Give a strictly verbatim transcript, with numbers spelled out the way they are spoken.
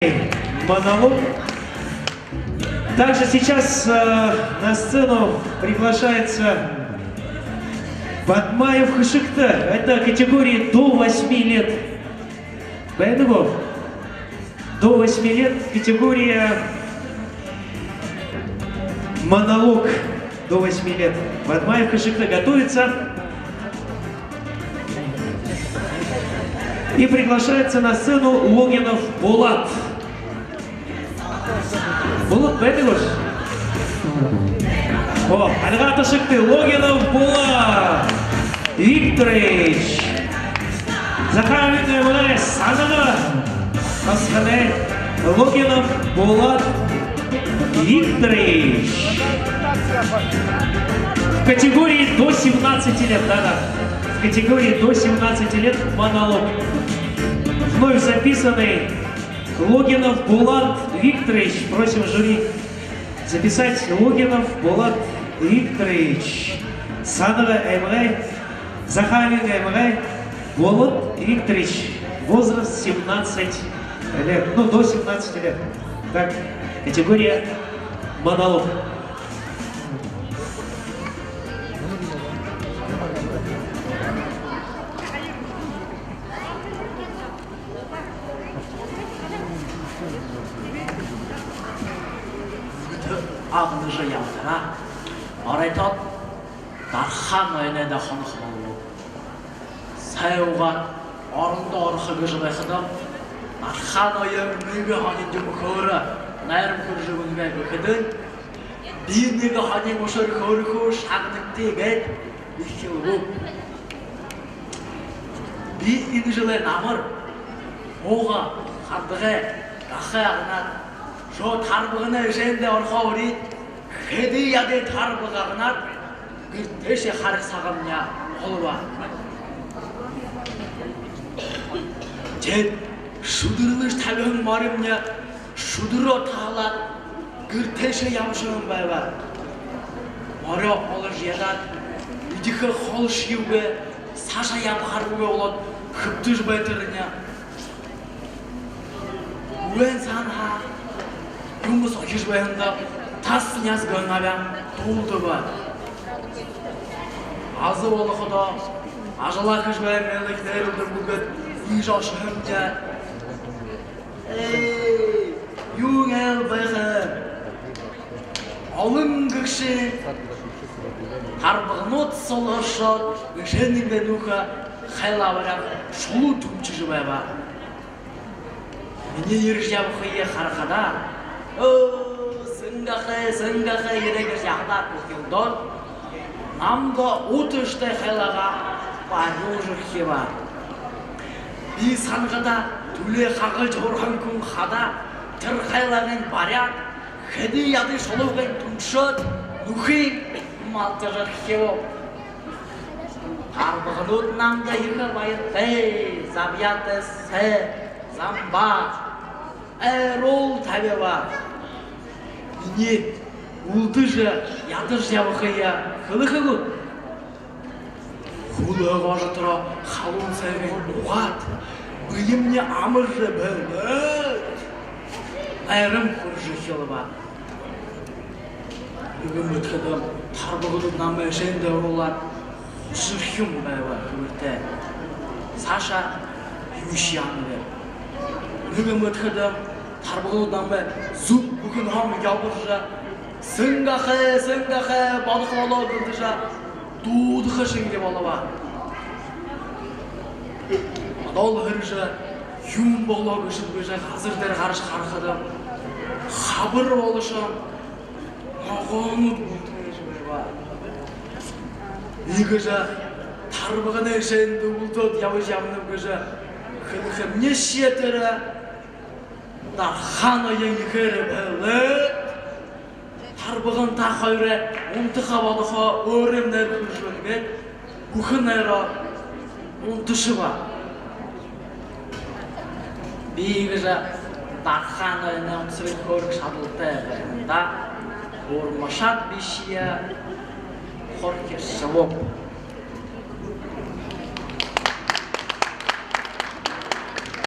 монолог. Также сейчас э, на сцену приглашается Бадмаев Хашыкты. Это категория до восьми лет. Поэтому до восьми лет категория монолог. До восьми лет. Бадмаев Хашыкты готовится. И приглашается на сцену Логинов Булат. Булат, бэдэ гүш? О, альга ташагты, Логинов Булат Викторович. Захааминай аймагай Санага басаганай Логинов Булат Викторович. В категории до семнадцати лет, да-да. В категории до семнадцати лет монолог. Вновь записанный Логинов Булат Викторович. Просим жюри записать Логинов Булат Викторович. Санага аймагай, Захааминай аймагай Булат Викторович. Возраст семнадцать лет. Ну, до семнадцати лет. Так, категория монолог. Үгыдэ агнажа ябатараа, оройдоод Дарха ноёнойдо хонохо болобоб. Сай уугаад, орондо орохо гэжэ байхадам, Дарха ноён нэгэ һонин юумэ хөөрөө, найрам хүрэжэ үгэнэ гэхэдэнь, би нэгэ һонин ушар хөөрэхэ, шагнагты гээд эхилбэ. Би энэ жэлэй намар, ууга, хардагай, гахай агнаад, шууд тарбаганай эжэндэ орохо урид, хэды яды тарбага агнаад, гэртээшье харахаһамни болобо. Тиигээд шүдэрлэжэ табиһан моримни шүдэрөө таһалаад, гэртээшье ябашаһан байба. Мориёо оложо ядаад, эдихэ хоол шьегүй, саашаа ябахагүй болоод хэбтэжэ байтарни, үбһэн саанаһаа юумэ сохижо байһандаа тас няс гэнэ абяан дуулдаба. Аза болоходоо, ажалаа хэжэ байһан айлын дээрэ үлдэн бүгэд иигэжэ ошоһон даа. Ээ, юун айл байха? Олон гэгшын тарбаганууд солгоршоод, эжэнэйнгээ нүүхэ хайлаа баряад, шулуу түмшэжэ байба. Минии ерэжэ ябахые харахадаа, өө, сэн гахай, сэн гахай, ерээ гэжэ яһадаа хүхилдөөд, намда ута шэтэй хайлаагаа барюулжархиба. Би һанахада, түлеэ хагалжа һураһан хүн хадаа тэрэ хайлаагынь баряад, хэды яды шулуугынь түмшөөд, нүхыень малтажархибаб. Тарбаганууд намда ехэ баяртай, забьяатай сай, замба, айруул табиба. Минии үлдэжэ, ядажа ябахые хэлэхэ гүт? Хүлөө гожотороо халуун сайгынь угаад, бэемни амаржа бэлээд, найрам хүрэжэ эхилба. Нэгэн мэдэхэдэм, тарбаганууд намайе эжэндээ оруулаад, хушархин байба, хэбэртэй. Саашаа юушье яанаб. Нэгэн мэдэхэдэм, тарбаганууд намайе зүб бүхэнһөө ябуулжа, сэн гахай, сэн гахай, бодохо болоо гэлдэжэ, дуудаха шэнги болобо. Одоол хэрэжэ, юун болоо гээшэб гэжэ газар дээрэ гаража харахадам, хабар болошоһон ногоонууд бүлтэжэ байба. Иигэжэ тарбаганай эжэндэ үлдөөд ябажа ябанаб гэжэ хэлэхэмни шье, тэрэ Дарха ноён ехээр бэлээд, тарбаган та хоёрой унтаха бодохоо өөрынгөө хүжүүн гээд, бүхэ нойроо унташаба. Би иигэжэ Дарха ноёной унтаһыень хөөрхэ шадалтай байһандаа, урмашаад бишые хорхиршобоб.